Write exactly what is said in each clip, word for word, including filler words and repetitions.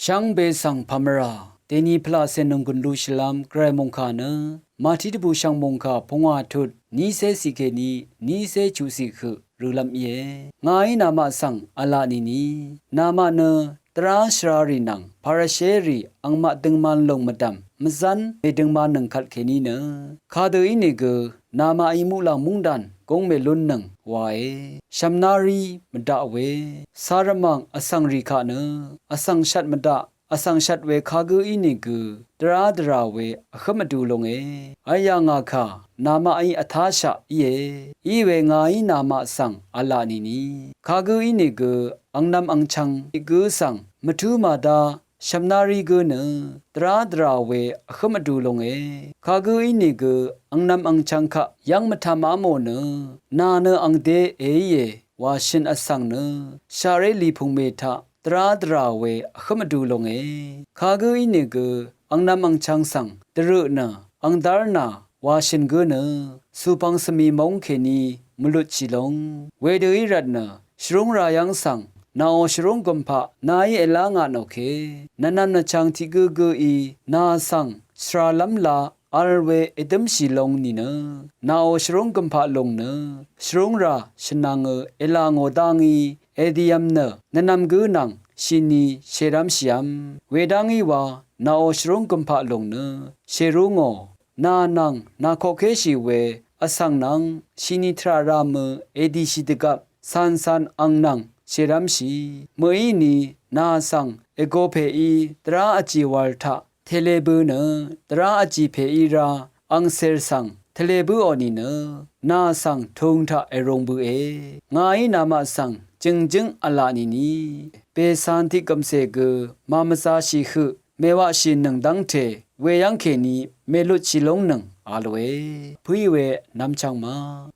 Shvngbe svng pàmvrà dèni pvlaqcè nònggùn lushìlv́m gvray mòngkà nø màtí dvbùshv̀ng mòngkà pungwà tut nícé ciq kèní nícé chuq ciq høq rø̄lv́m íe. Ngàí namaq svng v̄la nìni, namaq nø dvrá shvrarì nvng parashérì angmaq døngman lòng mvdv̀m mvzv́n mèdøngmannøng kvt kèní nø kadø ínìgø namaqí muqlàng múngdàn gúng mèlúnnøng wae. Shv̀mnárí mvdaq we, carvmàng vsvng rì kaq nø vsvng shvt mvdaq, vsvng shvt we kagǿ ínìgø dvrá dvrà we vhǿm vdu longe. Vyà ngà kà namaqí vtáshaq íe. Iwe ngàí namaq svng v̄la nìni, kagǿ ínìgø angnv̄m angchv̄ng tiq gǿ svng mvtú màdá shv̀mnárí gǿ nø dvrá dvrà we vhǿm vdu longe. Kagǿ ínìgø angnv̄m angchv̄ng kaq yv́ng mvtá màv́mò nø nà nø angdé èíe wàshø̀n vsvng nø shaqré lìpùngmè taq dvrá dvrà we vhǿm vdu longe. Kagǿ ínìgø angnv̄m angchv̄ng svng dvrøq nø angdár nà wàshø̀n gǿ nø cùpvng svmi móng kèní mvlutshì long. Wedø í rvtnø shvrúngrà yv́ng svng nàò shvrúng gùmpaq nàí èlá ngà nòke. Nvnvm nvchv̄ng tiq gǿ gǿí nà svng shvralv́m la vl we èdǿmshì long nìnø, nàò shvrúng gùmpaq lòng nø shvrúngrà shvnvngø èlà ngò dá ngí èdìvm nø nvnvm gǿ nvng shini shèrv́mshìvm. Wedá ngí wa nàò shvrúng gùmpaq lòng nø shèrú ngò, nà nvng nàkoqkéshì we vsvng nvng shini tvrà ràmø èdìshì dvgvp cancan ang nvng shèrv́mshì. Mø̀íni nà svng ègo pèí dvrá vjì wàl taq tèlebø nø dvrá vjì pèí rá angcèr svng tvlē bǿò nìnø nà svng tung taq èrung bøe. Ngàí namaq svng jø̀ngjǿng v̄la nìni, bècan tiq gv̀mcè gø màmvzāshì høq mèwaqshìnøng dv́ngte weyv́ng kèní mèlutshì lóngnøng a lòe. Pǿí we nvmchvng ma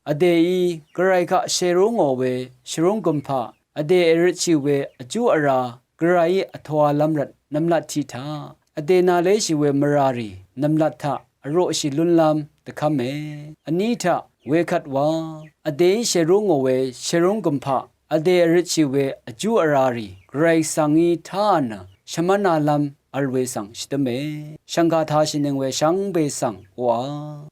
vdèí gvray kaq shèrú ngò we shvrúng gùmpaq vdè èrøtshì we vjú vrā gvrayí vtōalv́m rvt nv̀mlat tiq taq vdè nàléshì we mvràrì nv̀mlat taq vroqshì lúnlv́m dvkv́me. Vní taq wekvt wa vdèí shèrú ngò we shvrúng gùmpaq vdè èrøtshì we vjú vrārì gvray svng í táà nø shvmv́nalv́m vl we svng shvdǿme. Shv̀ngkà tāshìnøng we shvngbe svng oqà